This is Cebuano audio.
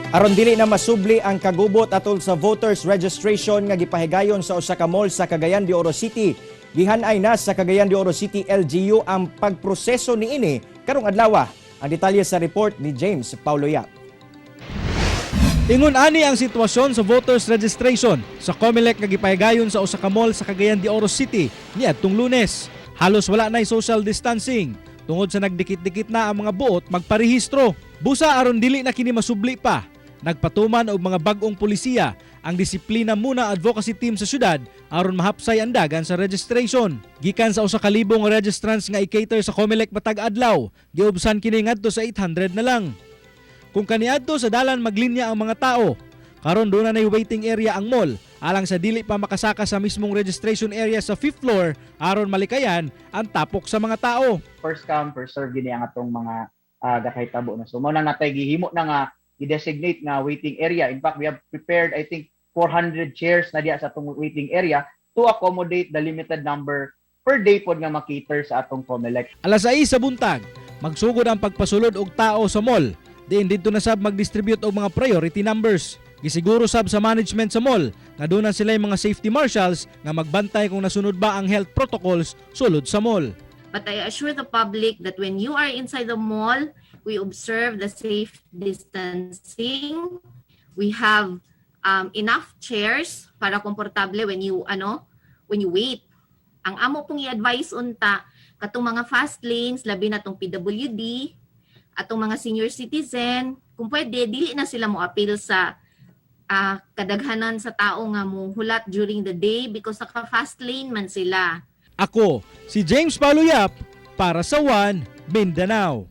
Aron dili na masubli ang kagubot atol sa voters registration nga gipahigayon sa usa ka mall sa Cagayan de Oro City, gihanay na sa Cagayan de Oro City LGU ang pagproseso niini karong adlaw. Ang detalye sa report ni James Paulo Yap. Ingon ani ang sitwasyon sa voters registration sa COMELEC nga gipahigayon sa usa ka mall sa Cagayan de Oro City niadtong Lunes. Halos wala nay social distancing tungod sa nagdikit-dikit na ang mga buot magparehistro. Busa aron dili na kini masubli pa, nagpatuman og mga bag-ong polisiya ang Disiplina Muna advocacy team sa syudad aron mahapsay ang dagan sa registration. Gikan sa 1,000 nga registrants nga i-cater sa COMELEC matag adlaw, giubsan kini ngadto sa 800 na lang. Kung kaniadto sa dalan maglinya ang mga tao, karon duna nay waiting area ang mall alang sa dili pa makasaka sa mismong registration area sa 5th floor aron malikayan ang tapok sa mga tao. First come, first serve gini ang atong mga gakahitabo na. So mao na natay gihimo na nga i-designate nga waiting area. In fact, we have prepared, I think, 400 chairs na diya sa atong waiting area to accommodate the limited number per day pod nga ma-cater sa atong COMELEC. Alas 6 sa buntag, magsugod ang pagpasulod og tao sa mall. Diin didto na sab mag-distribute og mga priority numbers. Gisiguro sab sa management sa mall nga duna sila mga safety marshals nga magbantay kung nasunod ba ang health protocols sulod sa mall. But I assure the public that when you are inside the mall, we observe the safe distancing. We have enough chairs para komportable when you ano, when you wait. Ang amo pong i-advise unta katong mga fast lanes, labi na tong PWD, atong mga senior citizen, kung pwede dili na sila mo apil sa kadaghanan sa tao nga mo hulat during the day because naka fast lane man sila. Ako, si James Paulo Yap para sa One Mindanao.